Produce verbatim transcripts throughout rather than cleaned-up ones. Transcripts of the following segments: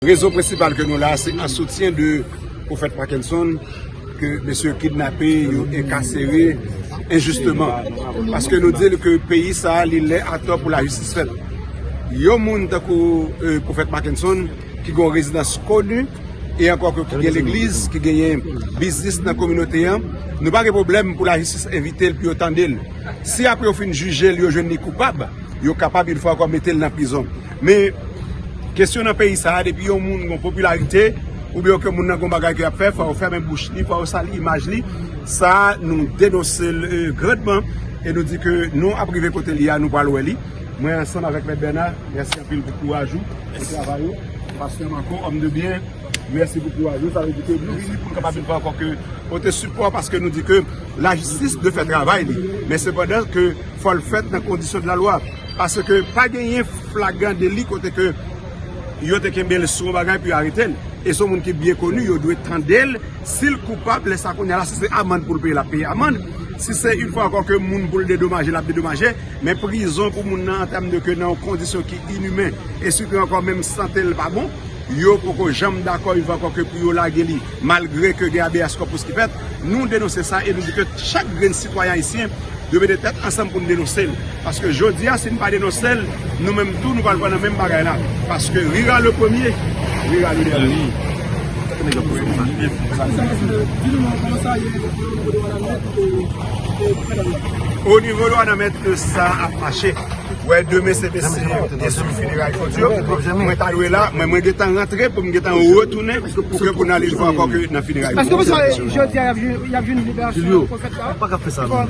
Rezon prensipal ke nou la, se an soutyen de Pwofèt Mackenson, ke mesye kidnape, yo enkasere enjisteman. Paske nou di l ke peyi sa a, li lè atò pou lajistis fèt. Yon moun tankou, eh, Pwofèt Mackenson, ki gen yon rezidans koni, e ankò ke ki gen legliz, ki genyen biznis nan kominote an, nou pa gen pwoblèm pou lajistis envite l, pou yo tande l. Si apre yo fin jije l, yo jwenn li koupab, yo kapab, yon fwa ankò, mete l nan prizon. Men, kesyon nan peyi sa a, depi yon moun gen popilarite, oubyen ke moun nan gen bagay ke l ap fè, fò yo fèmen bouch li, fò yo sali imaj li. Sa a, nou denonse l, eh, grandman, e nou di ke nou ap rive kote li a, nou pral wè li. Mwen ansanm avèk Mèt Bèna, mèsi anpil pou kouraj ou, pou travay ou. Pastè Marco, homme de bien, mèsi pou kouraj ou. Sa vle di ke nou vini pou n kapab vin fè ankò ke pote sipò, paske nou di ke lajistis dwe fè travay li. Men sepandan ke fò l fèt nan kondisyon de la lwa. Paske pa genyen flagran deli kote ke yo te kenbe l sou yon bagay pou yo arete l. E se yon moun ki byen koni, yo dwe tande l. Si l koupab, lè sa kounye a la, si se amann pou l peye, l ap peye amann. Si se yon fwa ankò ke moun pou l dedomaje, l ap dedomaje. Men prizon pou moun nan, an tèm de ke nan yon kondisyon ki inimen, e sitou ankò menm sante l pa bon, yo poko janm dakò yon fwa ankò ke pou yo lage li, malgre ke gen habeas corpus ki fèt. Nou denonse sa e nou di ke chak grenn sitwayen ayisyen dwe mete tèt ansanm pou n denonse l. Paske jodi a, si n pa denonse l, nou menm tou, nou pral pran nan menm bagay la. Paske rira le premier, rira le dernier. O nivo de Wanament, sa ap mache. Wè, demen se mesye gen sou fineray Claudio. Mwen ta dwe la, men mwen gentan rantre pou m gentan retounen pou ke pou n ale jwe ankò ke nan fineray. Èske w panse jodi a y ap jwenn, y ap jwenn liberasyon Pwofèt la? Yo pa ka fè sa non.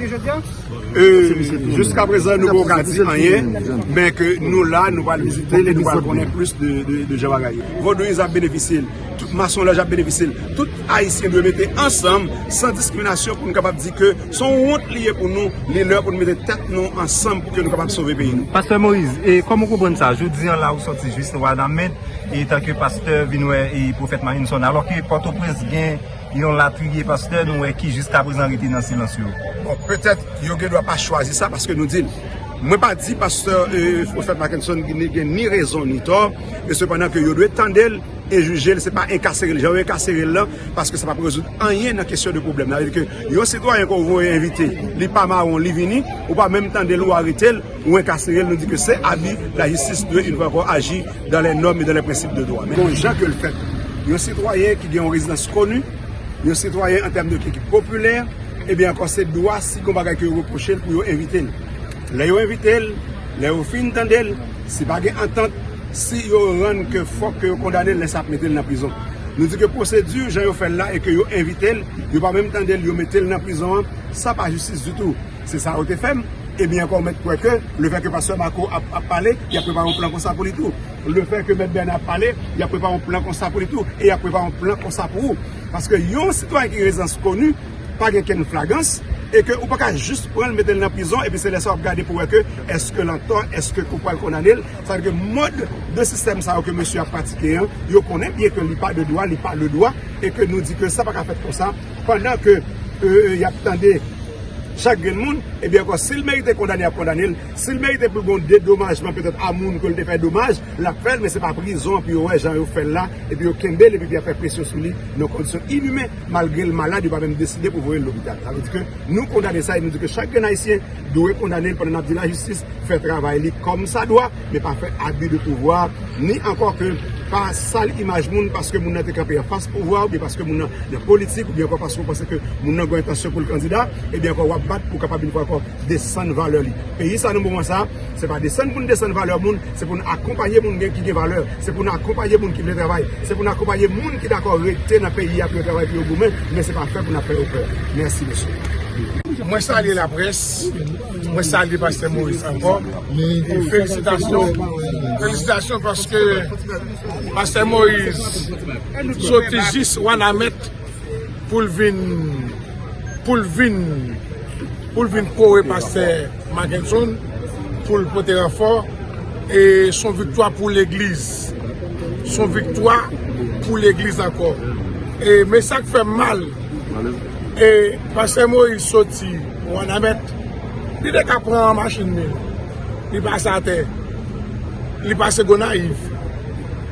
Jiska prezan, nou poko ka di anyen, men ke nou la, nou pral vizite l e nou pral konnen plis de, de, de jan bagay yo. Vodouyizm ap benefisye l, tout masonlaj ap benefisye l. Tout Ayisyen dwe mete ansanm, san diskriminasyon, pou n kapab di ke se yon wont li ye pou nou, li lè pou n mete tèt nou ansanm pou ke nou kapab sove peyi nou. Pastè Moïse, e kòman w konprann sa? Jodi a la, ou sòti jis Wanament, e tanke pastè vin wè, e Pwofèt Mackenson, alò ke Pòtoprens gen yon latriye pastè, nou wè, ki jiska prezan rete nan silans yo. Bon, petèt, yo gen dwa pa chwazi sa paske nou di l. Mwen pa di pastè, e, Pwofèt Mackenson gen, gen ni rezon ni tò, e sepandan ke yo dwe tande l e jije l, se pa enkasere l. Jan yo enkasere l lan, paske sa p ap rezoud anyen nan kesyon de pwoblèm nan. Sa vle di ke yon sitwayen ke w voye envite, li pa mawon, li vini, ou pa menm tande l, ou arete l, ou enkasere l, nou di ke se abi, lajistis dwe, yon fwa ankò, aji dans les normes et dans les principes de droit. Men bon, jan ke l fèt, yon sitwayen ki gen yon rezidans koni, yon sitwayen an tèm de ki, ki popilè, ebyen ankò se dwa, si gon bagay ke yo repwoche l, pou yo envite l. Lè yo envite l, lè yo fin tande l, si pa gen antant, si yo rann ke fòk ke yo kondane l, lè sa ap mete l nan prizon. Nou di ke pwosedi, jan yo fè l la, e ke yo envite l, yo pa menm tande l, yo mete l nan prizon an, sa pa jistis ditou. Se sa yo te fè m. Ebyen ankò, w mèt kwè ke lefètke pastè Marco ap, ap pale, y ap prepare yon plan konsa pou li tou. Lefètke mèt Bèna ap pale, y ap prepare yon plan konsa pou li tou. E y ap prepare yon plan konsa pou ou. Paske yon sitwayen ki rezidans koni pa gen kenn flagrans, e ke ou pa ka jis pran l, mete l nan prizon, epi se lè sa w ap gade pou wè ke èske l antò, èske ke w pral kondane l. Sa vle di ke mòd de sistèm sa yo ke mesye ap pratike an, yo konnen byen ke li pa de dwa, li pa le dwa, e ke nou di ke sa pa ka fèt konsa, pandan ke, e, e, y ap tande chak grenn moun, ebyen ankò, si l merite kondane, y ap kondane l. Si l merite pou l gen yon dedomajman petèt a moun ke l te fè domaj, l ap fè l, men se pa prizon an pou yo wè jan yo fè l la, epi yo kenbe l, epi y ap fè presyon sou li nan kondisyon inimen, malgre l malad, yo pa menm deside pou voye l lopital. Sa vle di ke nou kondane sa, e nou di ke chak grenn Ayisyen dwe kondane l pandan n ap di lajistis fè travay li kòmsadwa, men pa fè abi de pouvwa, ni ankò ke pa sal imaj moun paske moun nan te kanpe anfas pouvwa, oubyen paske moun nan nan politik, oubyen ankò paske w panse ke moun nan gen entansyon pou l kandida, ebyen ankò w ap bat pou w kapab yon fwa ankò desann valè li. Peyi sa nan moman sa, se pa desann pou n desann valè moun, se pou n akonpaye moun gen, ki gen valè, se pou n akonpaye moun ki vle travay, se pou n akonpaye moun ki dakò rete nan peyi a pou yo travay, pou yo goumen, men se pa fè pou n ap fè yo pè. Mèsi, mesye. Mwen salye laprès, mwen salye pastè Moïse ankò. E felisitasyon, felisitasyon paske pastè Moïse soti jis Wanament pou l vin, pou l vin, pou l vin kore pastè Mackenson, pou l pote ranfò, e s on viktwa pou legliz. S on viktwa pou legliz ankò. E, men sa k fè m mal, e pastè Moïse soti Wanament, li te ka pran machin li, li pase atè, li pase Gonayiv.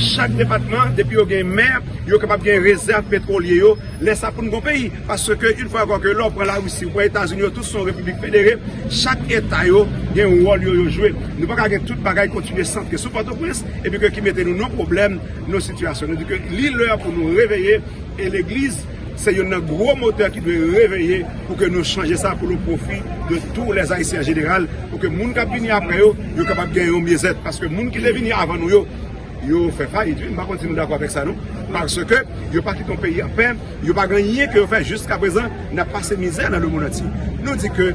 Chak depatman, depi yo gen mè, yo kapab gen rezèv petwolye yo. Lè sa pou n gon peyi. Paske, yon fwa ankò, ke lè w pran Larisi, ou pran Etazini, yo tout se yon repiblik federe. Chak eta yo gen wòl yo, yo jwe. Nou pa ka gen tout bagay kontinye santre sou Pòtoprens, epi ke ki mete nou nan pwoblèm, nan sitiyasyon. Nou di ke li lè pou nou reveye, e legliz se youn nan gwo motè ki dwe reveye pou ke nou chanje sa pou le pwofi de tou lè Ayisyen an jeneral, pou ke moun k ap vini apre yo, yo kapab gen yon byezèt. Paske moun ki te vini avan nou yo, yo fè fayit, wi. M pa konn si nou dakò avèk sa, non. Paske yo pa kite yon peyi an pè, yo pa gen anyen ke yo fè jiska prezan, n ap pase mizè nan lemonn antye. Nou di ke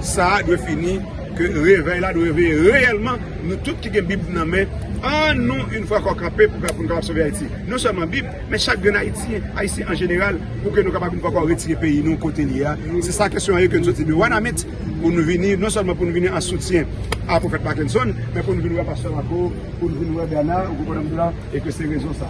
sa a dwe fini, ke revèy la dwe reveye reyèlman, nou tout ki gen Bib nan men, an nou, yon fwa ankò, kanpe pou, pou nou kapab sove Ayiti. Non sèlman Bib, men chak grenn Ayityen, Ayisyen an jeneral, pou ke nou kapab yon fwa ankò retire peyi nou kote li ye a. Se sa kesyon an ye ke nou soti de Wanament, pou nou vini, non sèlman pou nou vini an soutyen a Pwofèt Mackenson, men pou nou vin wè Pastè Marco, pou nou vin wè Bernard, ou konprann m di la, e ke se rezon sa.